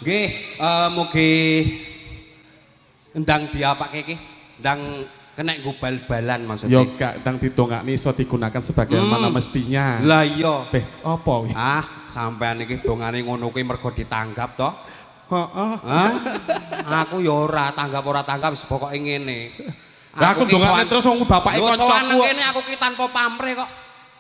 Nggih, mugi ndang diapake iki, ndang kena nggo bal-balan maksudnya. Ya gak ndang didongakne iso digunakan sebagaimana mestinya. Lah iya. Beh, apa kuwi? Ah, sampean iki dongane ngono kuwi mergo ditanggap to? Heeh. Hah? Aku ya ora tanggap ora tanggap wis pokoke ngene. Lah aku ki dongakne sowan- terus wong bapake Lho, sowan kancaku. kene aku ki tanpa pamrih kok.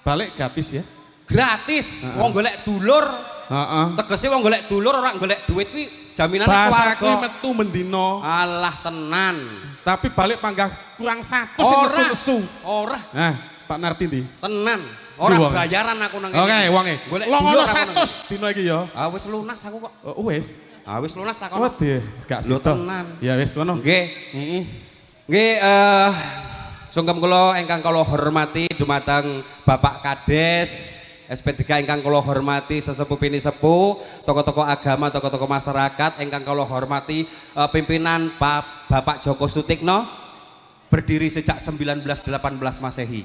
Balik gratis ya. Gratis. Wong golek dulur. Heeh. Tegese wong golek dulur ora golek duit kuwi jaminane Bahasa kuwi swarga. metu mendino, Alah tenan. tapi balik panggah kurang 100 sing Ora. nesu-nesu. Ora Nah, Pak Narti ndi? tenan. Ora Ndi wonge? bayaran aku nang kene. Oke, wonge. Golek Longono dulur aku nang 100 dino iki ya. Ah wis lunas aku kok. Oh, wis. Ah wis lunas takono. Wedih, gak Lho, sida. tenan. Ya wis kono. Nggih. Heeh. Nggih, sungkem kula ingkang kula hormati dumateng Bapak Kades SP3 ingkang kula hormati sesepuh pinisepuh, tokoh-tokoh agama, tokoh-tokoh masyarakat ingkang kula hormati pimpinan Bapak Joko Sutikno berdiri sejak 1918 Masehi.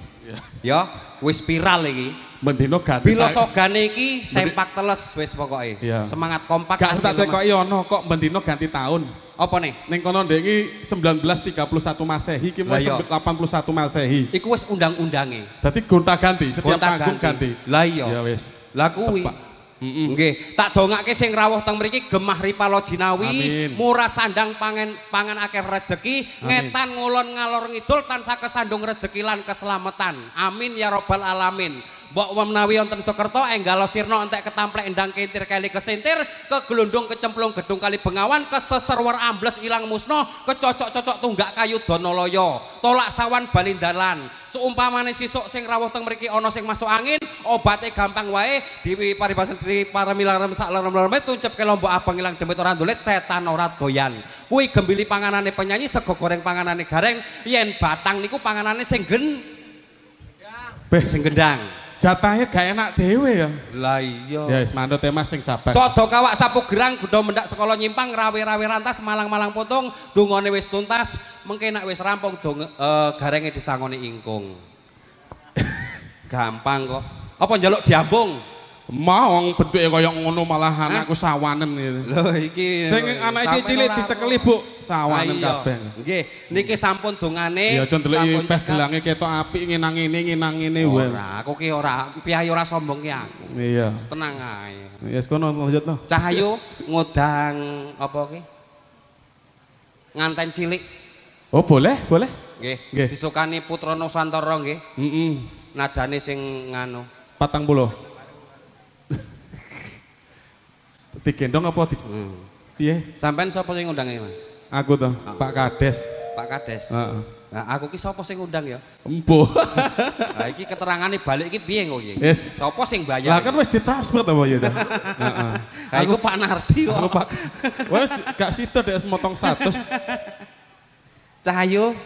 Ya, wis viral iki. Mendino ganti. Bilosogane iki sempak teles wis pokoke. Iya. Semangat kompak Gak anti tak lemes. tekoki ono kok mendino ganti tahun. Apa nih? Ning kono ndek iki 1931 Masehi iki Lah wis iya. 81 Masehi. Iku wis undang-undange. Dadi gonta-ganti setiap panggung Gonta-ganti. ganti. Lah iya. Ya wis. Lah kuwi. Tepak. Heeh. Nggih, tak dongake sing rawuh teng mriki gemah ripala jinawi, Amin. murah sandang pangan pangan akeh rejeki, Amin. ngetan ngulon ngalor ngidul tansah kesandung rejeki lan keselamatan. Amin ya rabbal alamin. Mbok menawi wonten Sukerto enggalo sirna entek ketamplek endang kentir kali kesentir, kegelundung kecemplung gedung kali bengawan, keseserwer ambles ilang musna, kecocok-cocok tunggak kayu donoloyo, tolak sawan balindalan. Seumpamane sisuk sing rawuh teng mriki ana sing masuk angin, obate gampang wae, diwi paribasan diri paramilarem sak lerem-lereme tuncepke lombok abang ilang demit ora ndulit setan ora doyan. Kuwi gembili panganane penyanyi, sego goreng panganane gareng, yen batang niku panganane sing Beh, sing gendang. jatahnya gak enak dhewe ya. Lah iya. Ya wis manut e Mas sing sabar. Sodo kawak sapu gerang gudha mendak sekolah nyimpang rawe-rawe rantas malang-malang potong dungane wis tuntas mengke nek wis rampung garenge disangoni ingkung. Gampang kok. Apa njaluk diambung? Mau wong bentuke kaya ngono malah anakku sawanen gitu. Lho iki Sing anake cilik dicekeli, Bu, sawanen kabeh. Nggih, niki sampun dungane. Ya aja ndeloki sampun peh cekap. gelange ketok apik ngenang ngene ngenang ngene wae. Ora, aku ki ora piyayi ora sombong ki aku. Iya. Tenang ae. Ya wis kono lanjutno. Cahayu ngundang apa ki? Nganten cilik. Oh, boleh, boleh. Nggih. Nggih. Disukani Putra Nusantara nggih. Heeh. Nadane sing nganu. 40. Digendong apa di piye? Sampean sapa sing ngundang iki, Mas? Aku to, Pak Kades. Pak Kades. Heeh. Nah, aku ki sapa sing ngundang ya? Empuh. Lah iki keterangane balik iki piye kok iki? Wis. Sapa sing bayar? Lah kan wis ditransfer to ya to. Heeh. Lah iku Pak Nardi kok. Aku Pak. Wes gak sida dek semotong 100. Cahayu.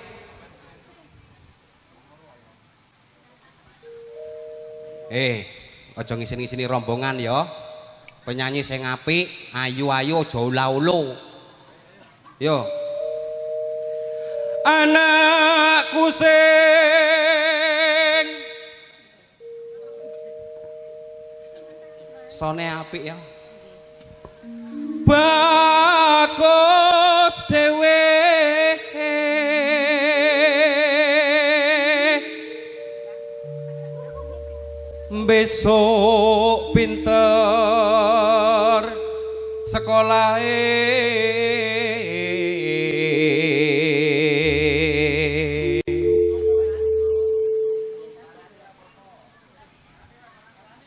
Aja ngisin-ngisini rombongan ya. Penyanyi sing apik, ayu-ayu aja ula-ulu. Yo. Anakku sing sone apik ya. Bagus dhewe. Besok pinter sekolahe.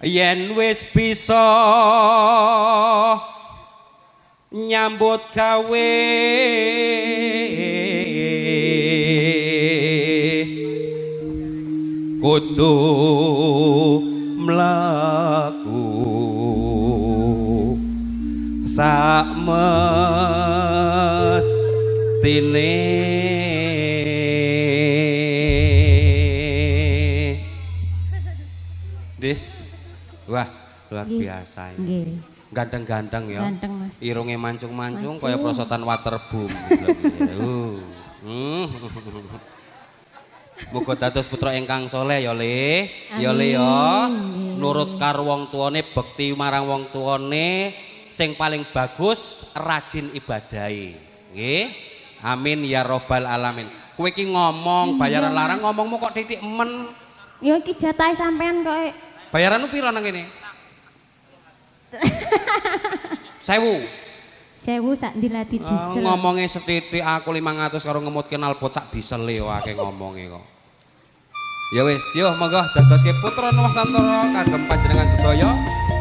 Yen wis bisa nyambut gawe kudu mlaku sak mestine. Dis, wah luar biasa ini. Nggih. Ganteng-ganteng ya. Ganteng, Mas. Irunge mancung-mancung kaya prosotan waterboom. Muga dados putra ingkang soleh ya, Le. Ya, Le ya. Amin. Nurut karo wong tuane, bekti marang wong tuane, Sing paling bagus rajin ibadahe. Nggih. Amin ya robbal alamin. Kowe iki ngomong bayaran larang ngomongmu kok titik men. Ya iki jatahe sampean kok. Bayaranmu piro nang kene? 1000. 1000 sak ndilati diesel. Ngomonge sethithik aku 500 karo ngemutke knalpot sak diesele akeh ngomonge kok. Ya wis, yo monggo dadoske putra Nwasantara kagem panjenengan sedaya.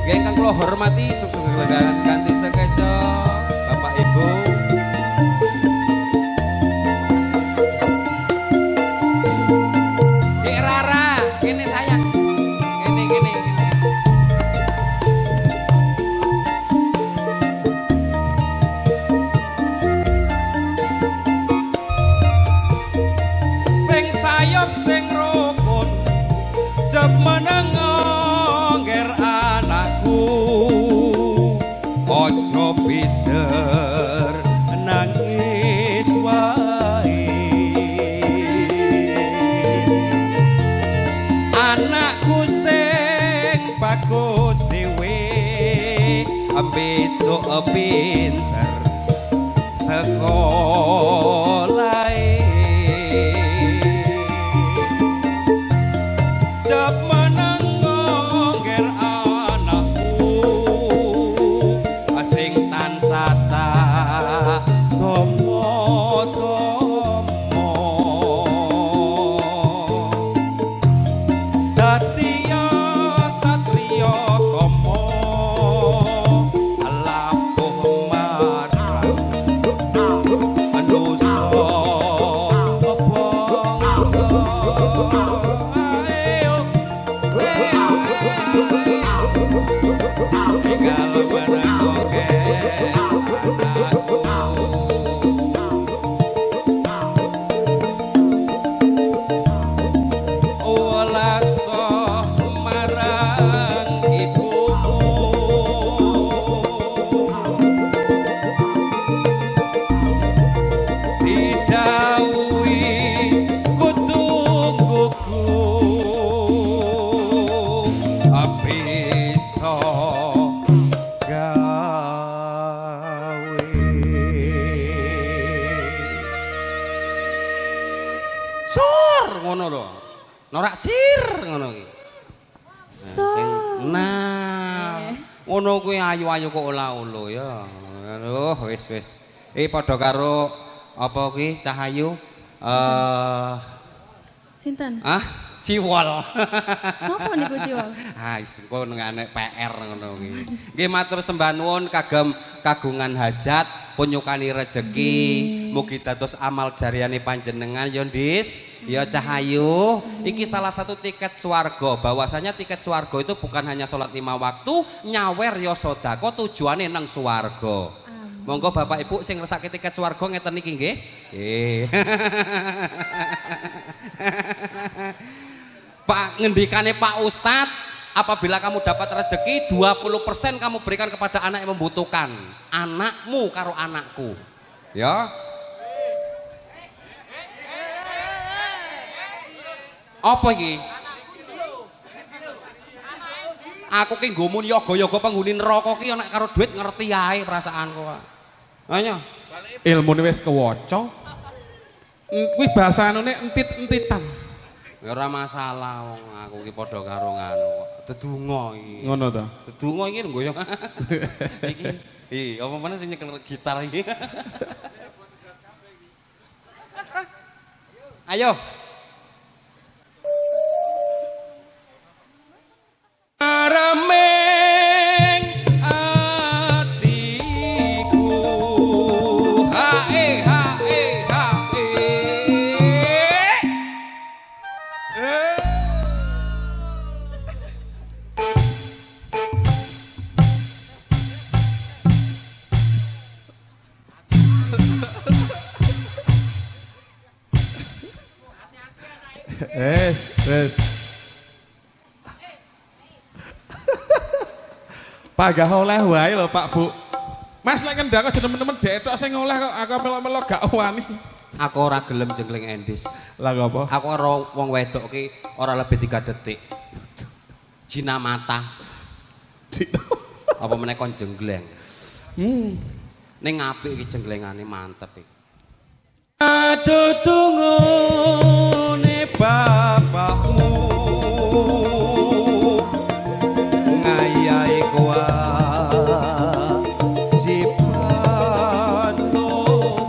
Nggih ingkang kula hormati sugeng kanthi sekeca Bapak Ibu. Dik Rara, kene sayang. Kene kene kene. Sing sayop sing rukun jep meneng ngger anakku aja bider nangis wae anakku sing bagus dhewe besok pinter sekolahe jep meneng ngger anakku sing tansah tak tomo-tomo dadi ya satriya tomo labuh marang nusa bangsa. Ayo tinggal menengoke anakku. Welaso marang ibumu didhawuhi kudu nggugu bisa gawe. Sur ngono lho. Norak sir ngono iki. So. Nah, ngono kuwi ayu-ayu kok ora-olo ya. Aduh, wis wis. Iki padha karo apa kuwi Cahayu? Sinten? Ah, Ciwol. Napa niku Ciwol? Ah, wis engko nek PR ngono kuwi. Nggih matur sembah nuwun kagem kagungan hajat, punyukani rejeki, mugi dados amal jariyane panjenengan ya Ndis. Ya Cahayu, iki salah satu tiket swarga. Bahwasanya tiket swarga itu bukan hanya sholat 5 waktu, nyawer ya sedekah tujuane nang swarga. Monggo Bapak Ibu sing ngrasake tiket swarga ngeten iki nggih. Nggih. Pak ngendikane Pak Ustadz, apabila kamu dapat rezeki 20% kamu berikan kepada anak yang membutuhkan. Anakmu karo anakku. Ya. Apa iki? Aku ki nggomun yoga-yoga penghuni neraka ki nek karo duit ngerti ae perasaanku, Pak. Ayo. Ilmune wis kewaca. Kuwi bahasa anune entit-entitan. Ya ora masalah wong aku ki padha karo nganu kok. Dedonga iki. Ngono ta? Dedonga iki lho ya. Iki. Ih, apa meneh sing nyekel gitar iki. Ayo. Arameng atiku hae hae hae. Wes. Panggah oleh wae lho Pak Bu. Mas lek ngendang aja temen-temen detok sing oleh kok aku melok-melok gak wani. Aku ora gelem jengkling endis. Lah ngopo? Aku ora wong wedok ki ora lebih 3 detik. Jina mata. Apa meneh kon jenggleng. Ning apik iki jenglengane mantep iki. Aduh tungune bapakmu ngayahi kewajiban loro.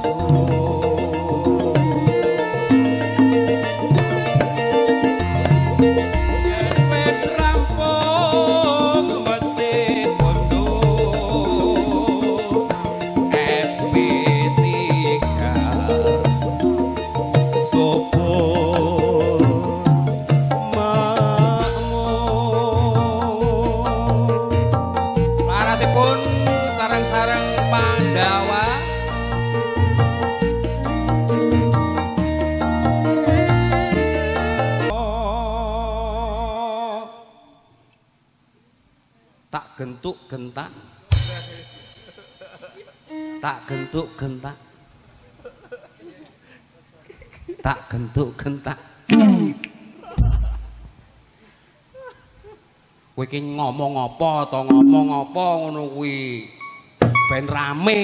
Yen wis rampung mesti kondo SP3 Sopo makmur. Larasipun sareng-sareng Pandhawa. Tak gentuk gentak. Tak gentuk gentak. Tak gentuk gentak. Kowe iki ngomong apa to, ngomong apa ngono kuwi? Ben rame.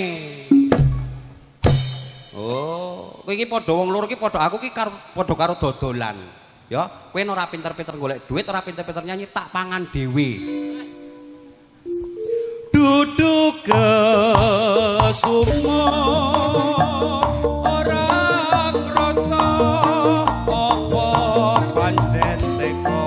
Oh, kowe iki padha wong loro iki padha aku iki karo padha karo dodolan. Ya, kowe ora pinter-pinter golek duit, ora pinter-pinter nyanyi, tak pangan dhewe. Duduk kesumo ora krasa apa pancen teko.